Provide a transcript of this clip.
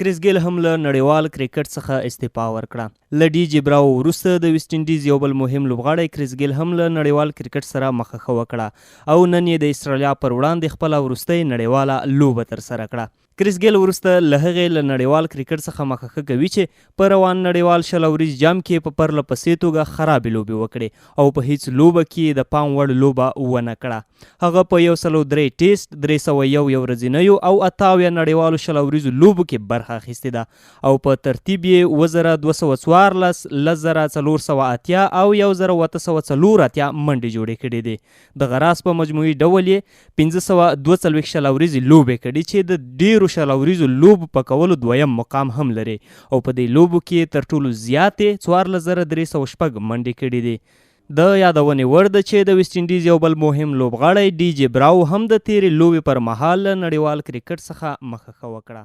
کریس ګیل هم له نړیوال کرکټ څخه استعفا ورکړه. له ډي جي براو وروسته د ویسټ انډیز یو بل مهم لوبغاړی کریس ګیل هم له نړیوال کرکټ سره مخه ښه وکړه او نن یې د استرالیا پر وړاندې خپله وروستۍ نړیواله لوبه ترسره کړه. کریس ګیل وروسته له هغې له نړیوال کرکټ څخه مخه ښه کوي چې په روان نړیوال 20 اوریز جام کې په پرله پسې توګه خرابې لوبې وکړې او په هیڅ لوبه کې یې د پام وړ لوبه ونه کړه. هغه په 103 ټیسټ، 301 یو ورځینیو او 78 نړیوالو 20 اوریزو لوبو کې برخه اخیستې ده او په ترتیب یې 7214، 10480 او 1884 منډې جوړې کړې دي. دغه راز په مجموعي ډول یې 542 20 اوریزې لوبې کړي چې د ډېرو 20 اوریزو لوبو په کولو دویم مقام هم لري او په دې لوبو کې یې تر ټولو زیاتې 14306 منډې کړې دي. د یادونې وړ ده چې د ویسټ انډیز یو بل مهم لوبغاړی ډي جې براو هم د تېرې لوبې پر مهال له نړیوال کرکټ څخه مخه ښه وکړه.